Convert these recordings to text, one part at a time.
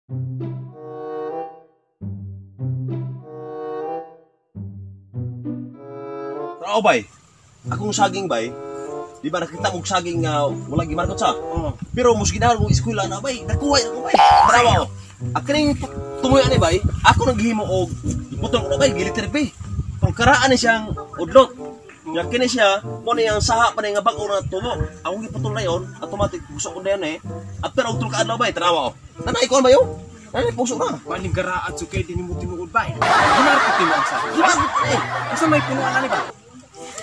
Tao bay. Akong saging bay. Di ba nakita kong saging nga wala gimarkot sa? Oo. Pero mus ginahan kong eskwela na bay, nakuha ako bay. Tarawa oh. Akining tungoy ani bay, ako naghimo og putol ko na bay, gilitir bay. Pero karaan ni siyang udlot. Nya kini siya, mo ni ang saha pa ni nga bag-o na tumo. Akong giputol na yon, automatic puso ko na yan eh. At pero og tulo ka adlaw bay, tanawa oh. Nanay ko ba yo? Nanay puso na. Paning garaad so kay dinimo tinuod bay. Gimarkot nimo ang saging. Gimarkot eh. Asa may punuan ani ba?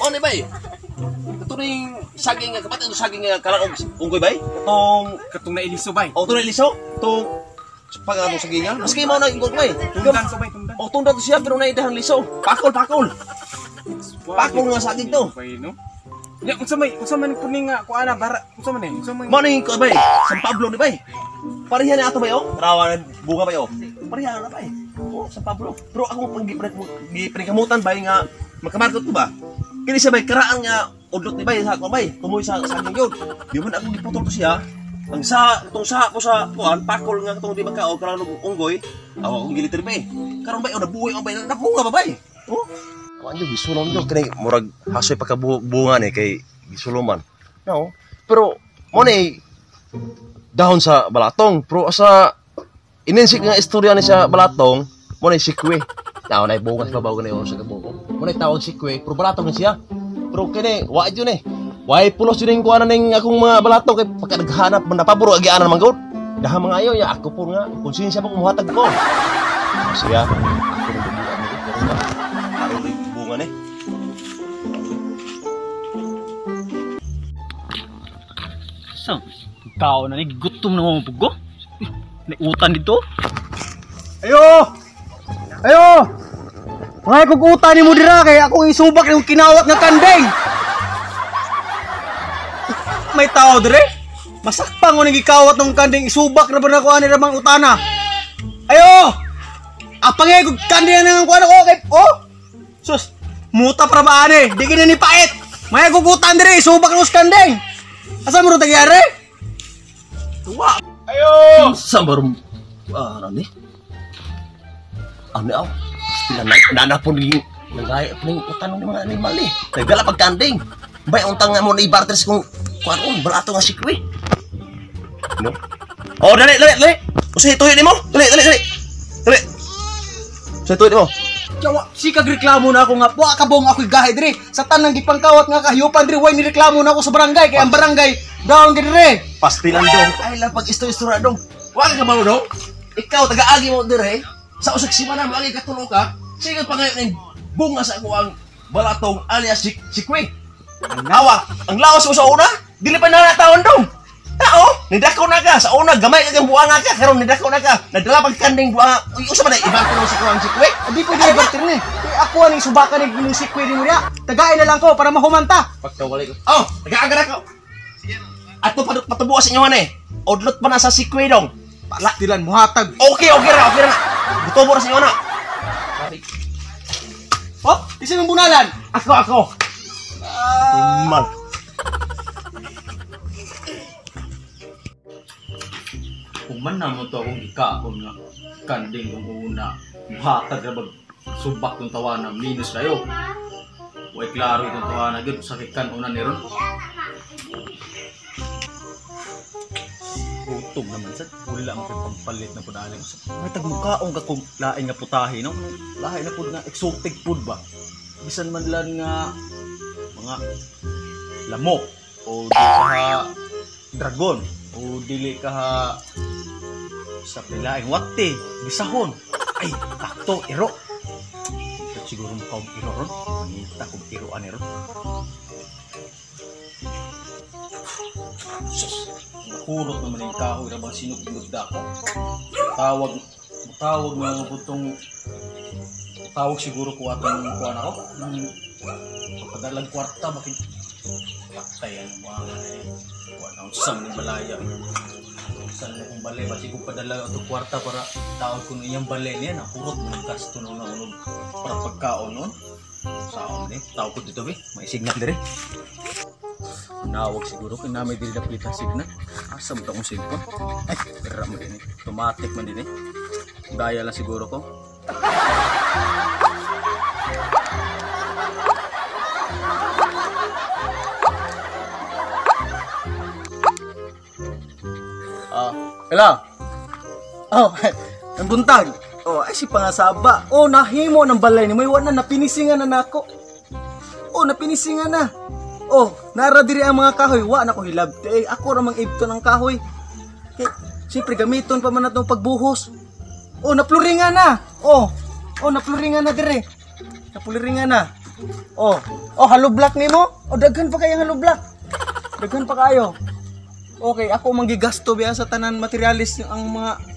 O ni bay. Ito ning saging nga kapat ito saging nga kalang og unggoy bay. Katong Katong nailiso bay. o tunay liso, tong pag atong saging nga. Maski mao na ingkod bay. Tundan sa bay, tundan. O tundan to siya pero naidahang liso. Pakol pakol. Pakol nga saging to. Bay no. Ya unsa man puning nga kuana bara unsa man eh? Unsa man? Mao ning ko bay. San Pablo ni bay. Pareha na ato bay oh. Rawa na bunga bay oh. Pareha na bay. Oh, San Pablo. Pero ako pang giprikamutan bay nga makamarkot ko ba? Kini siya bay karaan nga udlot ni bay sa ako bay. Tumoy sa saging yun. Di man ako giputol to siya. Ang sa itong sa ko sa kuan pakol nga katong di ba ka o karang unggoy. Awa akong gilitir bay. Karon bay oh nabuhi ang bay nabunga ba bay? Oh. Kuan yo gisulong yo kini murag hasoy pagkabunga ni kay gisuloman. No. Pero mo ni dahon sa balatong pero sa ininsik nga istorya ni sa balatong mo ni sikwe. Tao na bunga sa babaw gani sa kabuko. Mo ni tawag sikwe pero balatong ni siya. Pero kini wa jud ni. Way pulos jud ning kuan ning akong mga balatong kay pagka naghanap man napaburo agianan man gud. Daha mga ayo ya ako po nga konsensya pa kumuhatag ko. Siya ako ning bubuan ni pero aron ning bunga ni. So, tao na ni gutom na mo pugo. May utan dito. Ayo! Ayo! Mga kog utan nimo dira kay akong isubak yung kinawat nga kanding. May tao dire? Masakpan ko ning gikawat ng kanding isubak na ba na ko ani ramang utana. Ayo! Apangay kog kanding nang kuan ako kay oh! Sus, muta para ba ani? Di kini ni pait. May kog utan dire isubak ng kanding. Asa mo ro tagyari? Wa. Ayo! Sa barum ano ni? Ano aw? Stila na nanapon ni nagaya po ning utan ng mga animal eh. Nagdala pagkanding. Bay untang nga mo ni barter kung kuan on balato nga sikwe. No? Oh, dali dali dali. Usa tuyo nimo? Dali dali dali. Dali. Usa tuyo nimo. Yawa, sikag reklamo na ako nga wa ka bong ako'y gahi dire. Sa tanang gipangkawat nga kahiyupan dire, way ni reklamo na ako sa barangay kay ang barangay down gid dire. Pastilan dong. Ay lang pag isto-istorya dong. Wa ka kabalo dong. Ikaw taga-agi mo dire. Sa usag simana mo agi katulo ka. Sige pa ngayon ning bunga sa ako ang balatong alias sikwe. Ang nawa, ang laos mo sa una, dili pa na taon dong. Tao, nidako na ka sa una gamay ka kang buanga ka karon nidako na ka. Nagdala pag kanding buanga. Uy, usa man ibang ko sa kuang sikwe. Di pwede barter ni. Kay ako aning subakan ni imong sikwe nimo diha. Tagain na lang ko para mahumanta. Pagkawalay ko. Oh, taga-aga na ko. Ato patubuo sa inyo eh. Odlot pa na sa sikwe dong. Pastilan muhatag. Okay, okay ra, okay ra na. Butubo ra sa inyo na. Oh, isa mong bunalan. Ako, ako. Mal. Human na mo to akong gikaon nga kanding kung una. Muhatag ra bag subak tong tawana minus kayo. Way klaro itong tawana gyud sakit kan una ni ron. Gutom naman sad. Wala mo kay pampalit na pud ani. May tagmukaon ka kung lain nga putahe no. Lahi na pud nga exotic food ba. Bisan man lang nga mga lamok o di ka ha dragon o dili ka ha sa pilaing wakti, bisahon. Ay, takto, iro. At siguro mukha kong iro ron. Mangita kong iro ani ron. Sus, nakurot naman yung kahoy na bang sinugnod na ako. Tawag mga butong, tawag siguro ko atong kuan ako. Pagpadalag kwarta, bakit patay ang mga kuan ako sa mga balaya. Saan na kong balay, basi kong padala ato kwarta para taon ko iyang balay niya, nakurot mo ng gasto nung naunod para pagkaon nun. Saon ni, tao ko dito be, may signal dire. Nawag siguro, kung namin dili na pilita signal. Asa mo to akong cellphone? Ay, pera mo din eh. Automatic man din eh. Gaya lang siguro ko. Ah, hello. Oh, ang buntag. Oh, ay si pangasaba. Oh, nahimo ng balay ni may wala na napinisingan na nako. Oh, napinisingan na. Oh, nara diri ang mga kahoy. Wa na ko hilabti. Eh, ako ra mang ibton ang kahoy. Kay siyempre gamiton pa man natong pagbuhos. Oh, napluringan na. Oh, oh napluringan na dire. Napluringan na. Oh, oh hollow block nimo? Oh, daghan pa kay ang hollow block. Daghan pa kayo. Okay, ako manggigasto biya sa tanan materialis ang mga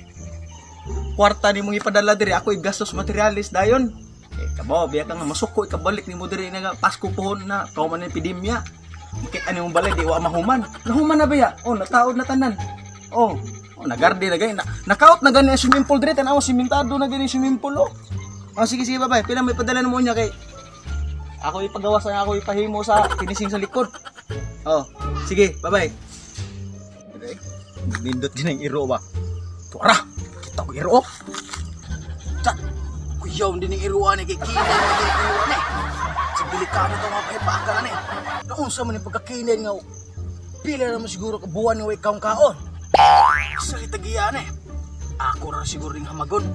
kwarta ni mong ipadala diri, ako igastos materialis dayon. Eh, kabaw biya ka nga masuko ikabalik nimo diri na Pasko pohon na kauman ng epidemya. Makita nimo balay di wa mahuman. Nahuman na biya. Oh, nataod na tanan. Oh, oh nagarde na gani. Nakaut na gani ang swimming pool diri, tan-aw simentado na gani swimming pool oh. Oh, sige sige babay. Pila may padala nimo niya kay ako ipagawas ang ako ipahimo sa finishing sa likod. Oh, sige, bye-bye. Nindot din ang iro ba? Tuara! Kita ko iro! Chat! Kuyaw din ang iro ni kay kinay na din ang iro ni. Sa delikado ito mga pahipaka na ni. Naunsa man yung pagkakinay nga pila naman siguro kabuan nga ikaw kaon. Sa itagiya ni. Ako ra siguro ring hamagon.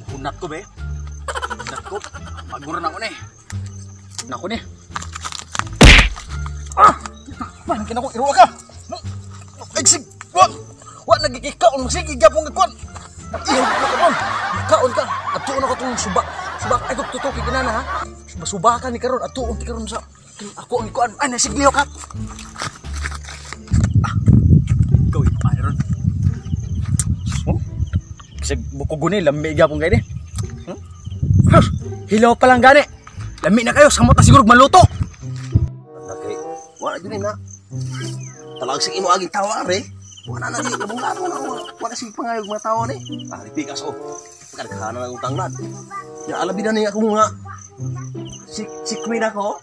Muhunat ko be. Muhunat ko. Hamagon na ako ni. Nako ni. Ah! Man, kinako iro ka! Exig! Wa! Wa nagigikaon sige gyapon nga kuan. Ihaw ka karon. Kaon ka. Atuon ako tong subak. Subak ay tutuki kinana ha. Subakan ni karon atuon ti karon sa ako ang kuan. Ay nasigliho ka. Ah. Gawin pa ron. Oh. Bisag buko guni lami gyapon kay ni. Hmm? Hilaw pa lang gani. Lami na kayo samot na siguro maluto. Okay. Wala jud na. Talag sa imo aging tawa re. Wala na di kabunglan wala wala si pangayog mga tawo ni. Ah, pikas oh. Pagkadaghanan ang utang nad. Ya alabi na ni ako nga si si queen ako.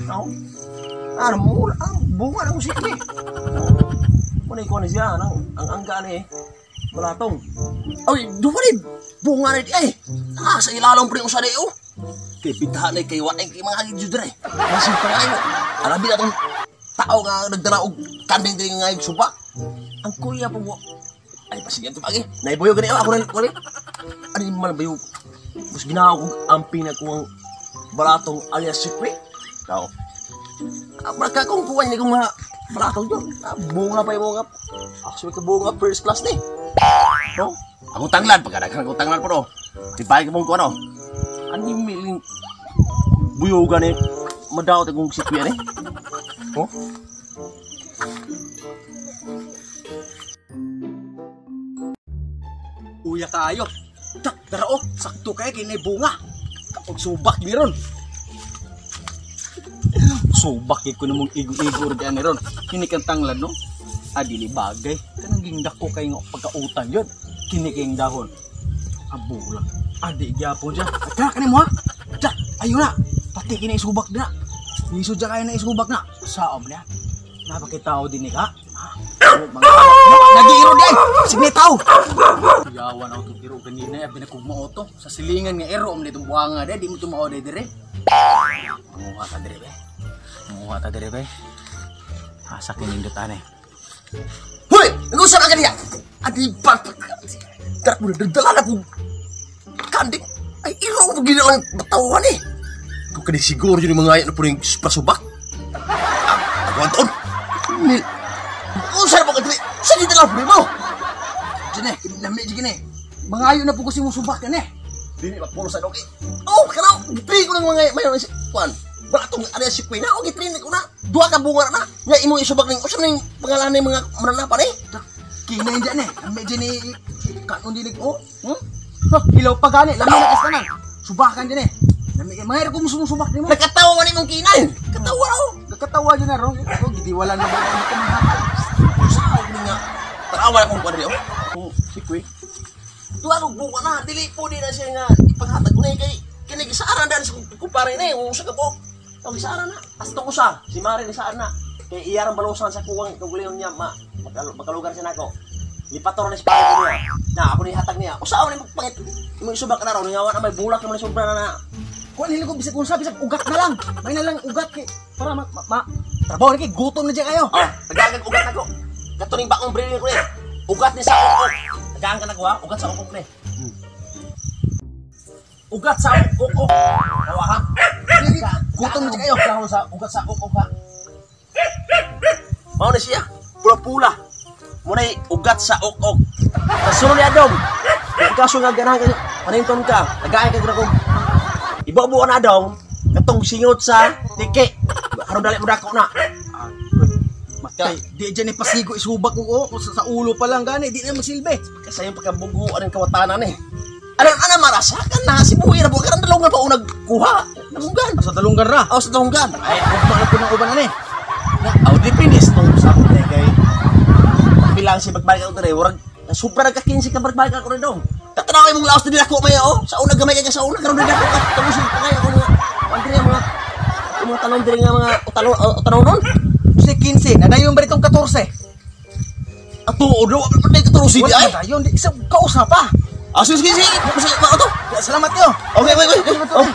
No. Ano mo ang bunga ng sikwi. Mo ni ko ni siya nang ang angga ni balatong. Oy, duwa ni bunga ni ay. Ah, sa ilalong pre usa di oh. Kay bitahan ni kay wa kay mga agig jud re. Masig pangayo. Alabi na tong tao nga nagdala og kanding diri nga suba. Ang kuya po mo. Ay pasigyan to pagi. Naibuyo gani ako na wala. Ani man bayo. Mas ginawa kong amping na kuwang balatong alias sikwi. Tao. Baka kung kuwan ni kong mga balatong yun. Bunga pa yung bunga. Actually ka bunga first class ni. No? Akong tanglan pagkadaghan akong tanglan po no. Di ka mong kuwan no. Ani miling buyugan ni madaot akong sikwi ani. Oh? Uya kaayo. Tak, dara oh, sakto kay kini bunga. Kapag subak ni ron. Subak gid ko namong igo-igo ro diyan ron. Kini kang tanglad no. Ah, dili bagay. Kanang gingdako kay nga pagkautan yun. Kini kay dahon. Ang bulak. Ah, di gyapon siya. At kani mo ha. Tak, ayo na. Pati kini isubak dira. Lisod siya kaya na isubak na. Saom niya. Napakitao din ni ka. Nag-iiro di ay! Sige tao! Yawan ako itong iro kanina. Abi na kong to. Sa silingan nga iro. Amli itong buhanga di. Di mo tumao di dire. Manguha ta dire be. Manguha ta dire be. Asa kinindot ane. Hoy! Nag-usap ka niya! Adi ba? Tara mo na dala na kong kanding. Ay iro mo ginalang batawan eh. Kung kani siguro yun yung mga ayan na po rin pasubak. Ako ang taon. Usa na pa ka dili. Sa dito lang mo. Diyan eh, lami diyan eh. Mangayo na po kasi mong subak yan eh. Dili mapulo sa doki. Oh, kanaw, gitry ko ng mga mayon si kuan. Balatong ano si Queen na, oh gitry ko na. Duha ka bunga na. Nya imong isubak ning usa ning pangalan ning mga mananapan eh. Kinay diyan eh. Lami diyan eh. Kanon dilig oh. Hmm? Huh, hilaw pa gani, lami na kastanan. Subakan diyan eh. Lami kay mahirap kung sumusubak nimo. Nakatawa man imong kinay. Katawa oh. Nakatawa diyan na ron. Oh, gidiwala na ba ko manghapal. Usa ni nga. Tanawa akong kuan oh. Oh, si Queen. Duha ka bunga na, dili po di na siya nga ipanghatag ko na kay kini gisaaran daan sa kumpare ni, usa ka po. Ang gisaaran na. Asto ko sa, si Mari gisaaran na. Kay iyarang balusan sa kuwang kaugalingon niya ma. Makalugar siya nako. Lipator na si pare ko niya. Na ako ni hatag niya. Usaon ni magpangit. Imo isubak na raw nga may bulak naman sobra na na. Kuan hili ko bisag unsa bisag ugat na lang. May na lang ugat kay para ma, ma, ma trabaho ni kay gutom na diya kayo. Oh, tagagag ugat nako. Kato ning bakong brili ko ni. Ugat ni sa ukok. Tagaan ka nako ha, ugat sa ukok ni. Ugat sa ukok. Nawa ha. Gutom na kayo. Kayo sa ugat sa ukok ha. Mao na siya. Pula-pula. Munay ugat sa ukok. Sa sunod ni Adong. Kung kaso nga ganahan ka, paninton ka, tagaan ka guna. Ibabuan na Adong, katong singot sa tiki. Karon dali mo dako na. Matay, di dyan ni pasigo isubak ko oh, sa ulo pa lang gani, di na magsilbi. Kasi yung pagkabugo anong kawatanan eh. Anong ana marasakan na si buhi na buhi karon dalungan pa unag kuha. Dalungan. Sa dalunggan ra. Aw sa dalungan. Ay, ugma na po ng uban ani. Na aw di finish tong sa ako kay bilang si magbalik ako dire murag sobra nagka 15 ka magbalik ako dong. Tatanaw kay mong laos dili ako may oh. Sa una gamay kay sa una karon dili ako tapos pa kay ako mga pandre mga talon diri nga mga utalon utanonon. Si 15, nadayon ba itong 14? Ato do pa 14 di ay. Wala dayon, di sa kausa pa. Ah, sige sige sige. Sige, ato. Salamat yo. Okay, wait, wait. Oh.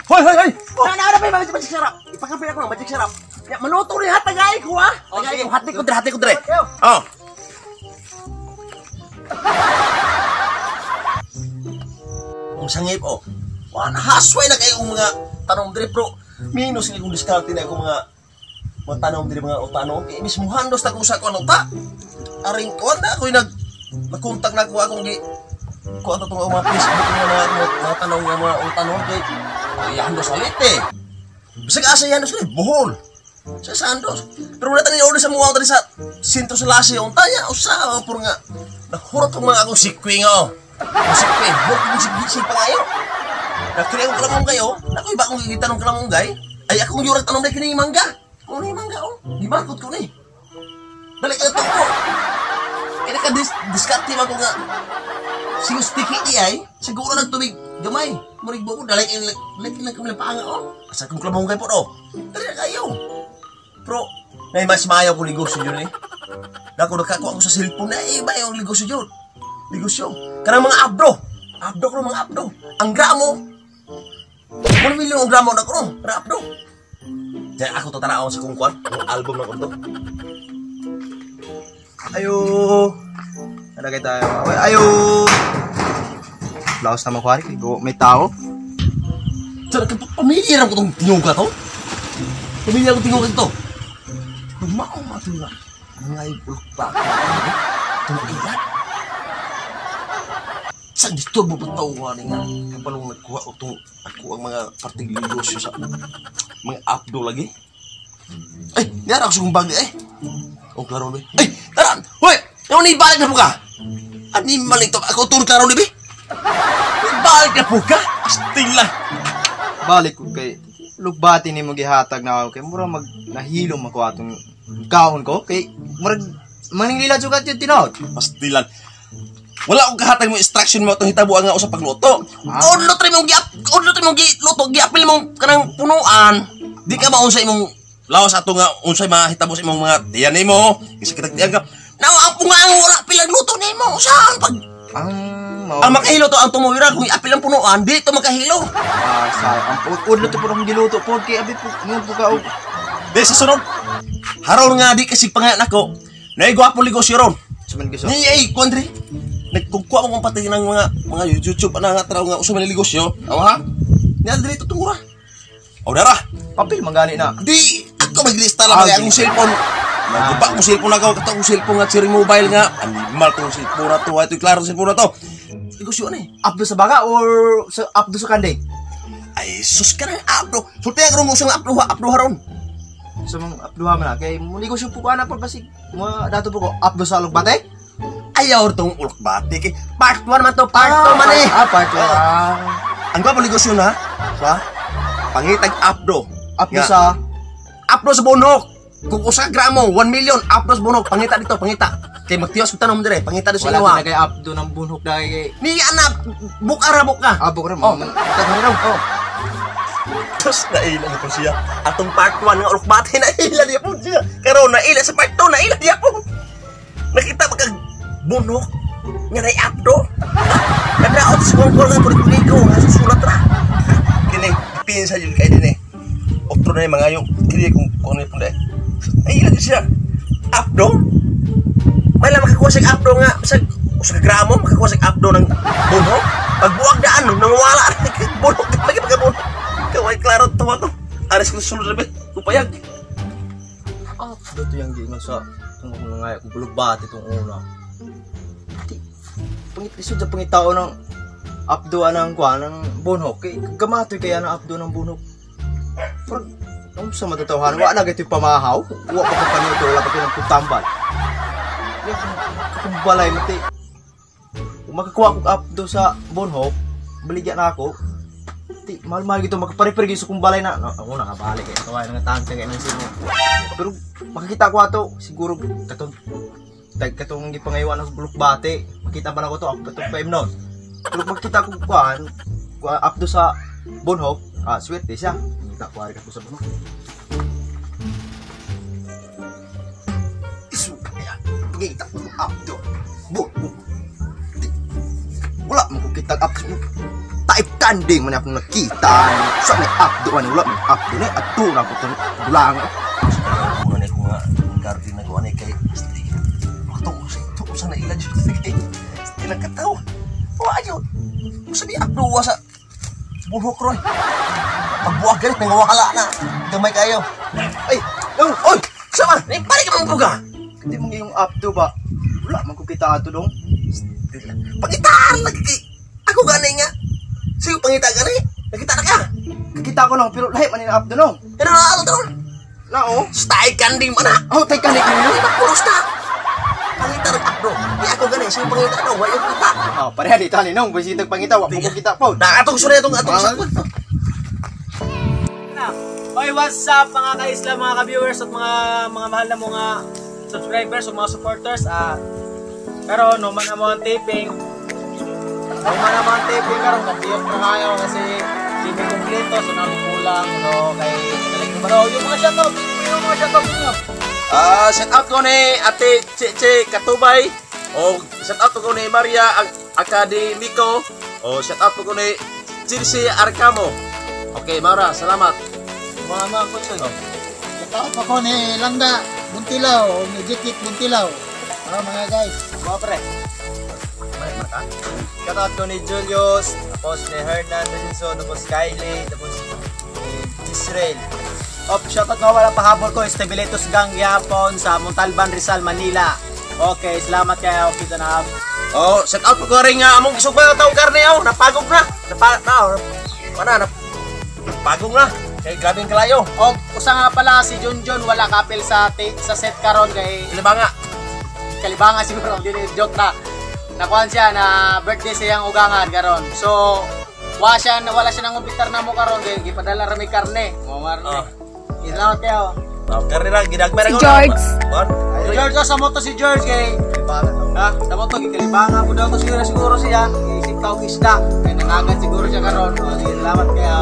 Hoy, hoy, hoy. Na na na magic magic sarap. Ipakapil ako ng magic sarap. Ya, maluto ni ha tagay ko ha. Tagay ko hati ko dre, hati ko dre. Oh. Ang sangip oh. Wa na hasway na kayo mga tanong dre bro. Minus ni kong diskarte na ako mga tanong dre mga utanong. Kay mismo handos ta kung sa ko ano ta. Aring kuan na ako'y nag nagkontak na ako akong gi kuan to mga Facebook nga mga tanong nga mga utanong kay ay handos alit eh. Bisag asa handos kay Bohol. Sa Sandos. Pero wala tani order sa mga diri sa sentro sa Lasi unta niya usa puro nga nahurot ko mga akong sikwi nga oh. Sikwi, hurot kong sikwi pa kayo. Nakiri akong kalamong kayo, nakoy ba akong gitanong kalamong gay? Ay akong yurag tanong dai kini mangga. Kung ni mangga oh, gimakot ko ni. Dali ka to ko. Kaya naka diskarte man ko nga sigo sticky di ay siguro nagtubig gamay. Murig ko dali laki lang kami paanga oh. Asa kong kalamong gay po oh. Dali na kayo. Pero nay mas maayo ko negosyo yun eh. Dako nakakuha ako sa cellphone na iba yung negosyo yun. Negosyo. Kanang mga abdo. Abdo ko mga abdo. Ang gramo. 1 million ang gramo na ko no. Kanang abdo. Diyan ako to tanawon sa kung kuan. Ang album na ko to. Ayo. Ano kay tayo? Ayo. Laos na makuha kay go may tao. Sir, pamilyar ako tong tinuga to. Pamilyar ako tinuga to. Lumao matula. Mga ibulok pa. Tumailan. Sa disturbo pa tao nga. Kapalong nagkuha o itong ako ang mga parting negosyo sa mga abdo lagi. Ay, niyara ako sa kumbang eh. Oh, klaro ni. Ay, tara! Hoy! Yung ni balik na po ka! Animal ito. Ako itong klaro ni, be. Balik na po ka! Asting lang. Balik ko kay lugbati ni mo gihatag na ako kay mura mag nahilom ako atong kaon ko kay murag maninglila jud yung tinuod. Pastilan. Wala akong kahatag mo instruction mo itong hitabuan nga ako sa pagluto. Udlo try mong giap, udlo try mong giluto, giapil mong kanang punuan. Di ka maunsa imong lawas ato nga unsay mahitabo sa imong mga tiyan nimo, kasi kitag tiyan ka. Now ang pungang wala pilang luto nimo. Saan pag ang makahilo to ang tumuwira kung iapil ang punuan, di to makahilo. Ah, sa ang udlo to po akong giluto po kay abi po ngon po ka og Di sa sunod. Haron nga di kasi pangalan ako. Naigwapo negosyo ron. Suman gyud. Ni ay kuan dre. Nagkukuha ko kung pati ng mga YouTube ana nga traw nga uso man negosyo. Aw ha. Ni diri tutungura. Aw dara. Papel man gani na. Di ako maglista lang kay akong cellphone. Nagubak ko cellphone ako kato akong cellphone nga Cherry Mobile nga. Animal tong cellphone na to. Ito klaro cellphone na to. Negosyo na eh. Updo sa baka or sa updo sa kanding? Ay sus ka ng abdo. Sulti ang mo sa abdo abdo haron. Sa mga updo man na kay mo negosyo po ana po basig mo dato po ko updo sa alugbate. Ayaw tong ulukbate kay part 1 man to, part 2 man eh. Ah, part 1. Ang gwapo negosyo na sa pangitag abdo. Updo sa abdo sa bunok. Kung usa gramo, 1 million abdo sa bunok. Pangita dito, pangita. Kay magtiyos ko tanom dire, pangita dito sa wala inyo. na kay updo ng bunok dahil kay Ni ana buka ra buka. Ah, buka ra. Oh. Taghan raw. Oh. Tapos naila niya po siya. Atong part 1 nga ulukbate, naila niya po siya. Karon naila sa part 2, naila niya po. Nakita ba kag bunok nga nay abdo? Nadaot sa kongkol nga kulit-kuliko nga susulat ra. Kini pinsa yun kay dinhi. Otro na yung mga yung kini kung ano yung punday. Naila niya siya. Abdo? May lang makakuha sa abdo nga sa usa ka gramo makakuha sa abdo ng bunok. Pagbuwag daan no, nangwala na bunok, lagi pagka bunok. Kaway klaro tawa to. Aris ko sulod na kupayag. Ah, dito yung giingon sa kung ako nga kung bulugbati itong una. Di, pangit isod sa pangitao ng abdo anang kuan ng bunhok kay gamatoy kaya ng abdo ng bunhok. Pero ang sa matatawahan, wa na gito pamahaw, wa pa ka panito, wala pa pinang putambal. Kung balay mati. Kung makakuha kog abdo sa bunhok, baligya na ako. Ti, mahal-mahal gito makaparipir sa kung balay na. No, ako nakabalik kay kaway nga tansya kay nang sino. Pero makikita ko ato siguro katong tag katong gipangayuan ng bulukbate. Makita pa na ko to ako katong PM noon. Pero makita ko kuan, kuan abdo sa bunhok, ah swerte siya. Kita ko ari ko sa bunhok. Isu kaya pangita ko abdo. Bu. Wala man ko kita abdo. Taip kanding man akong nakita. Sa may abdo ani wala man abdo ni adto na ko tong bulang. Una na ko nga garden na ko ani kay ato sa to sa naila jud kay ilang kataw. Wa ayo. Usa ni abdo wa sa bunhok roy. Pagbuwag ganit nangawala na. Gamay kayo. Ay, nang Oy, sama, ni balik ka mong buga. Hindi mo yung abdo ba? Wala man ko kita ato dong. Pangitaan lagi kay ako gani nga. Sige pangita gani. Nakita na ka. Kakita ko lang pero lahi man ni abdo nong. Pero na ato taron. Na oh. Stay kanding man na. Oh, tay kani kani. Ay, mapulos na. Pangita ng abdo. Di ako gani, sige pangita no, wa yung kita. Oh, pareha dito ani nong, bisitag pangita wa mo ko kita po. Na atong sunay atong atong sa. Oy, what's up mga ka-isla, mga ka-viewers at mga mahal na mga subscribers o mga supporters. Pero no man amo ang taping. No man amo ang taping karon kapiyok na kayo kasi di mi kumpleto so nami kulang no kay nalik numero yung mga shoutout, yung mga shoutout niyo. Ah, shout out ko ni Ate Cheche Katubay. O shout out ko ni Maria Academico. O shout out ko ni Chelsea Arcamo. Okay, Mara, salamat. Mga kutsoy. Shoutout ako ni Landa Buntilaw o ni Jikik Buntilaw. Ah, mga guys. Mga pre. Shoutout ko ni Julius, tapos ni Hernan Robinson, tapos Kylie, tapos ni Israel. Op, shoutout nga wala pahabol ko, Estabilitos Gang Yapon sa Montalban, Rizal, Manila. Okay, salamat kayo. Kita na. Oh, shout out ko rin nga among gisugba nga taong karne oh, napagog na. Napa na oh. Wala na. Pagong na. Kay grabe ang kalayo. Og usa nga pala si Junjun wala kapil sa sa set karon kay Kilibanga. Kalibanga siguro dili joke na. Nakuan siya na birthday sa iyang ugangan karon. So wa siya wala siya nang umpitar na mo karon kay gipadala ra may karne. Mo marne. Ah. Salamat kayo. Oh, karne ra gidagmay ra Si ko. George. Si George oh, sa moto si George kay ha, sa moto gikalibanga po daw to siguro siguro siya. Isip ka og isda kay nangagat siguro siya karon. O, sige, salamat kayo.